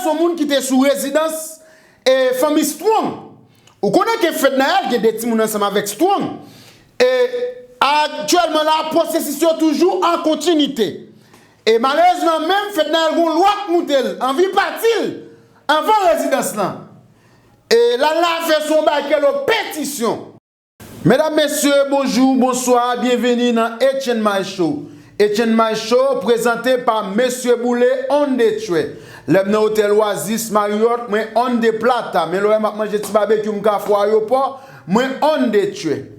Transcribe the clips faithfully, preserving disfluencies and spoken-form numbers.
Se yon moun ki te sou rezidans e fanmi Strong. Ou konnen ke Fednaelle gen de timoun ansanm avèk Strong. E aktyèlman la, pwosesis yo toujou an kontinite. E malerezman, menm Fednaelle gon lwa k moute l, anvi pati l anvan rezidans lan. E l al la fè sou yon bagay ke lo petisyon. Medam, mesye, bonjou, bonswa, byenveni nan Etienne May Show. Etienne May Show, prezante pa Mesye Boule, on the track. Lè m nan otèl Oasis Marriott, mwen on the plata. Men lè w wè m ap manje ti babekyou m ka fè ayewopò, mwen on the track.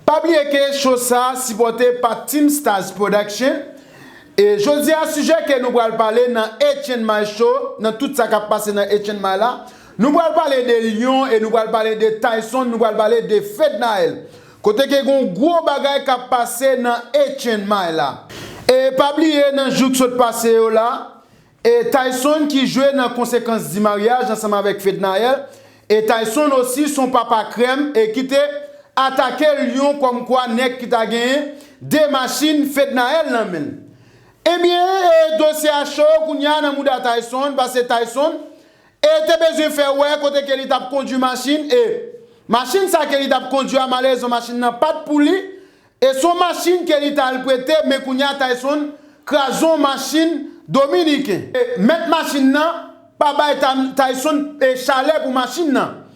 Pa bliye ke show sa a sipòte pa Team Stars Production. E jodi a, sijè ke nou pral pale nan Etienne May Show, nan tout sa k ap pase nan Etienne May la, nou pral pale de Lyon e nou pral pale de Tyson, nou pral pale de Fednaelle. Kote ke gon gwo bagay k ap pase nan Etienne May la. E pa bliye nan jou k sot pase yo la, e Tyson ki jwe nan konsekans di maryaj ansanm avèk Fednaelle, e Tyson osi se yon papa krèm e ki te atake Lyon kòmkwa nèg ki ta genyen de machin Fednaelle nan men l. Ebyen, e dosye a cho kounye a nan mouda Tyson, paske Tyson e te bezwen fè wè kote ke li t ap kondui machin, e machin sa ke li t ap kondui a, malerezman, machin nan pa t pou li, e se yon machin ke li t al prete, men kounye a Tyson kraze yon machin dominiken. E mèt machin nan pa bay Tam-, Tyson e chalè pou machin nan.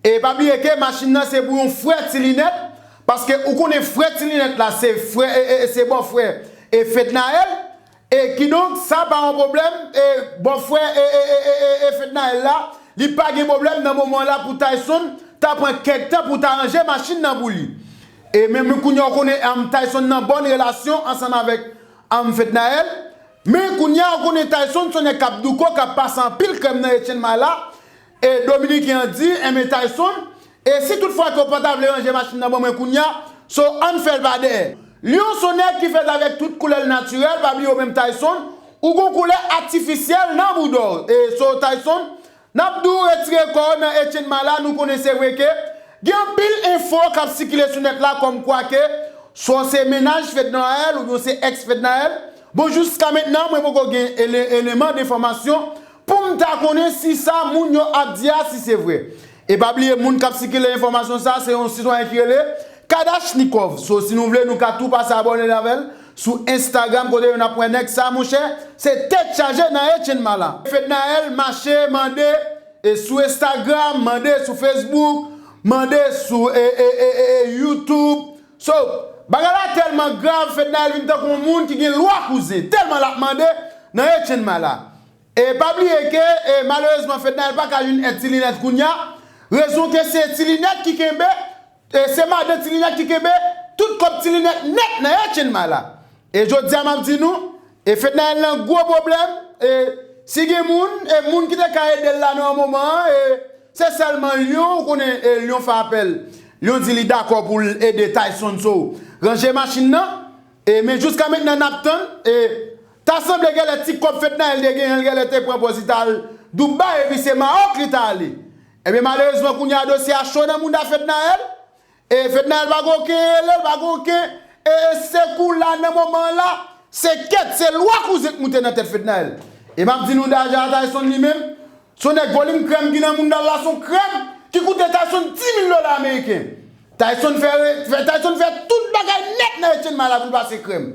E pa bliye ke machin nan se pou yon frè Ti Linèt, paske ou konnen frè Ti Linèt la se frè, e, e, e se bòfrè e Fednaelle, e kidonk sa pa yon pwoblèm, e bòfrè e, e, e, e, e, e Fednaelle la, li pa gen pwoblèm nan moman la pou Tyson ta pran kèk tan pou ta ranje machin nan pou li. E menm kounye a ou konnen, um, Tyson nan bòn relasyon ansanm avèk, um, Fednaelle, men kounye a ou konnen Tyson se yon nèg k ap douko, k ap pase anpil krèm nan Etienne May la, e dominiken an di, enben Tyson, e si tout fwa ke w pa ta vle ranje machin nan ban mwen kounye a, so ann fè l pa dèyè. Lyon se yon nèg ki fèt avèk tout koulè l natirèl, pa bliye w menm Tyson, ou gon koulè atifisyèl nan bouda w. E so Tyson, n ap di w retire kò w nan Etienne May la, nou konnen se vre ke gen anpil enfo k ap sikile sou nèt la kòmkwa ke swa w se mennaj Fednaelle oubyen w se èks Fednaelle. Bon, jiska mentnan, mwen poko gen ele-, eleman d enfòmasyon pou m ta konnen si sa moun yo ap di a, si se vre. E pa bliye, moun k ap sikile enfòmasyon sa, se yon sitwayen ki rele Kadachnikov. So, si nou vle, nou ka tou pase abòne avè l sou Instagram, kote yo n ap wè nèg sa, monchè, se tèt chaje nan Etienne May la. Fednaelle mache mande, e sou Instagram, mande sou Facebook, mande sou, e, e, e, e, e, YouTube. So, bagay la tèlman grav, Fednaelle vin tankou yon moun ki gen lwa kouzen, tèlman l ap mande nan Etienne May la. E pa bliye ke, e, malerezman, Fednaelle pa ka jwenn èd Ti Linèt kounye a. Rezon ke se Ti Linèt ki kenbe, e, se madan Ti Linèt ki kenbe tout kòb Ti Linèt nèt nan Etienne May la. E jodi a, m ap di nou, e Fednaelle nan gwo pwoblèm, e si gen moun, e moun ki te ka ede l la nan yon moman an, e se sèlman Lyon, ou konnen, e Lyon fè apèl, Lyon di li dakò pou l ede Tyson Sow ranje machin nan. E, men jiska mentnan n ap tann, e, ta sanble genlè ti kòb Fednaelle te genyen, l genlè te pran pòz li t al Dubai, epi se Mawòk li t ale. Ebyen, malerezman, kounye a dosye a cho nan mouda Fednaelle. E Fednaelle pa gen okenn rele, pa gen okenn, e, e, sekou la nan moman an la. Se kèt, se lwa kouzen k moute nan tèt Fednaelle. E m ap di nou deja, Tyson li menm, se yon nèg volim krèm ki nan mouda l la, se yon krèm ki koute Tyson dis mil dola ameriken. Tyson fè, fè, Tyson fè tout bagay nèt nan Etienne May la pou l pase krèm.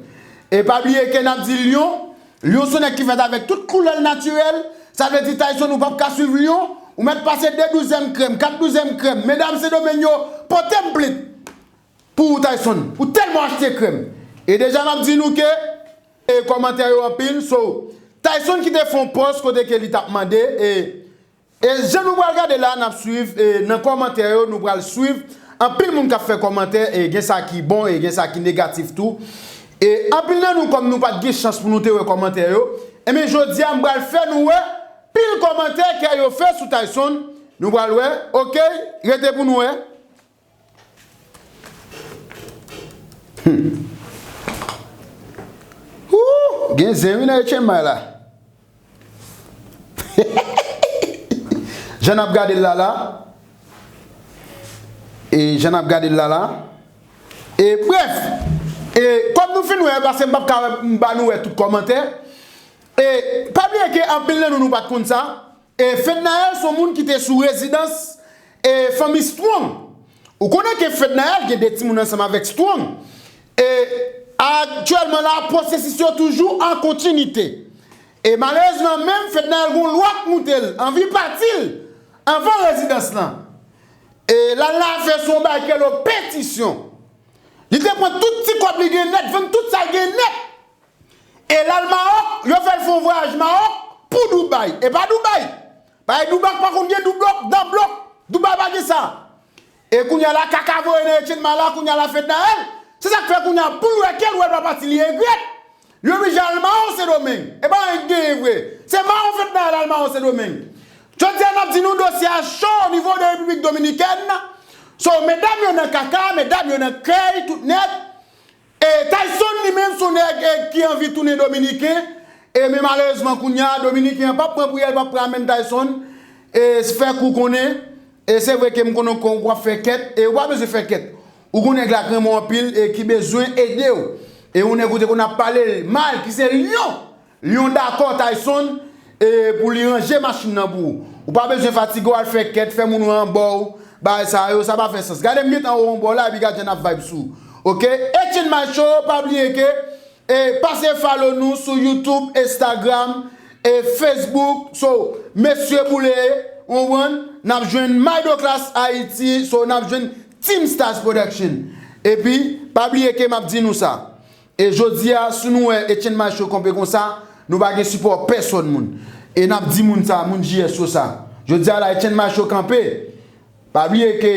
E pa bliye ke n ap di Lyon, Lyon se yon nèg ki fèt avèk tout koulè l natirèl. Sa vle di Tyson ou p ap ka swiv Lyon, ou mèt pase de douzèm krèm, kat douzèm krèm. Medam Sendomeng yo, pote m plent pou ou Tyson, ou tèlman achte krèm. E deja m ap di nou ke, e kòmantè yo anpil, so, Tyson ki te fè yon pòs kote ke li t ap mande, e, e jan nou pral gade la, n ap swiv, e nan kòmantè yo, nou pral swiv, anpil moun k ap fè kòmantè, e gen sa ki bon, e gen sa ki negatif tou. E anpil nan nou, kòm nou pa t gen chans pou nou te wè kòmantè yo, enben jodi a, m pral fè nou wè pil kòmantè ke yo fè sou Tyson. Nou pral wè, oke, rete pou nou wè. Hmm. Woo! Gen zen wi nan Etienne May la. Jan n ap gade l la la. E jan n ap gade l la la. E brèf, e kòm nou fin wè, paske m p ap ka wè, m ba nou wè tout kòmantè. E pa bliye ke anpil nan nou, nou pa t konn sa. E Fednaelle se yon moun ki te sou rezidans e fanmi Strong. Ou konnen ke Fednaelle gen de timoun ansanm avèk Strong. E aktyèlman la, pwosesis yo toujou an kontinite. E malerezman, menm Fednaelle gon lwa k moute l, anvi pati l anvan rezidans lan. E l al la fè sou yon bagay ke lo petisyon. Li te pran tout ti kòb li gen nèt, vann tout sa l gen nèt. E l al Mawòk, yo fè l fè yon vwayaj Mawòk pou Dubai. E pa Dubai. Paske Dubai pa konn gen doublòk, danblòk. Dubai pa gen sa. E kounye a la, kaka voye nan Etienne Mala, kounye a la Fednaelle. Se sa k fè kounye a, pou l wè ke l wè l pa pati, li regrèt. Li oblije al Mawon Sendomeng. E pa anyen k genyen vre. Se Mawon Fednaelle al Mawon Sendomeng. Jodi a, n ap di nou dosye a cho o nivo de Repiblik Dominikèn. So, medam yo nan kaka, medam yo nan krèy, tout nèt. E Tyson li menm se yon nèg e, ki anvi tounen dominiken. E men malerezman kounye a, dominiken an p ap pran pou li, l p ap pran menm Tyson. E fè kou konnen. E se vre ke m konnen w ap fè kèt. E w pa bezwen fè kèt. Ou gon nèg la k renmen w anpil e ki bezwen ede w. E yon nèg ou te konn ap pale mal, ki se Lyon. Lyon dakò Tyson e pou li ranje machin nan pou ou. Ou pa bezwen fatige w al fè kèt, fè moun ranbò w. Bagay sa yo, sa pa fè sans. Gade m gentan ranbò w la, epi gade jan n ap vibe sou. Oke? Etienne Maestro, pa bliye ke e pase follow nou sou YouTube, Instagram, e Facebook. So, mesye boule, w konprann? N ap jwenn Maido Class Haiti, so, n ap jwenn Team Stars Production. Epi, pa bliye ke m ap di nou sa. E jodi a, si nou wè Etienne Maestro kanpe konsa, nou pa gen sipò pèsòn moun. E n ap di moun sa, moun J S yo sa. Jodi a la, Etienne Maestro kanpe. Pa bliye ke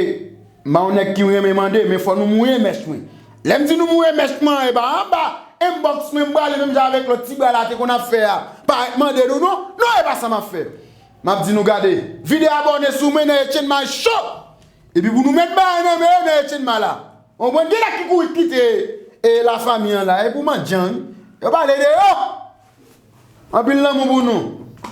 m a yon nèg ki renmen mande, men fò nou mouye mèch mwen. Lè m di nou mouye mèch mwen, e pa anba inbox mwen, m prale menm jan avèk lòt ti bra la te konn ap fè a. Parèt mande nou, non, non, e pa sa m ap fè. M ap di nou gade, vide abòne sou mwen nan Etienne Maestro. Epi pou nou met bagay nan men yo nan Etienne Mala. Ou konprann, gen nèg ki kouri kite e lafanmi an la, e pou mandjan, wi. Yo pale de yo. Anpil lanmou pou nou.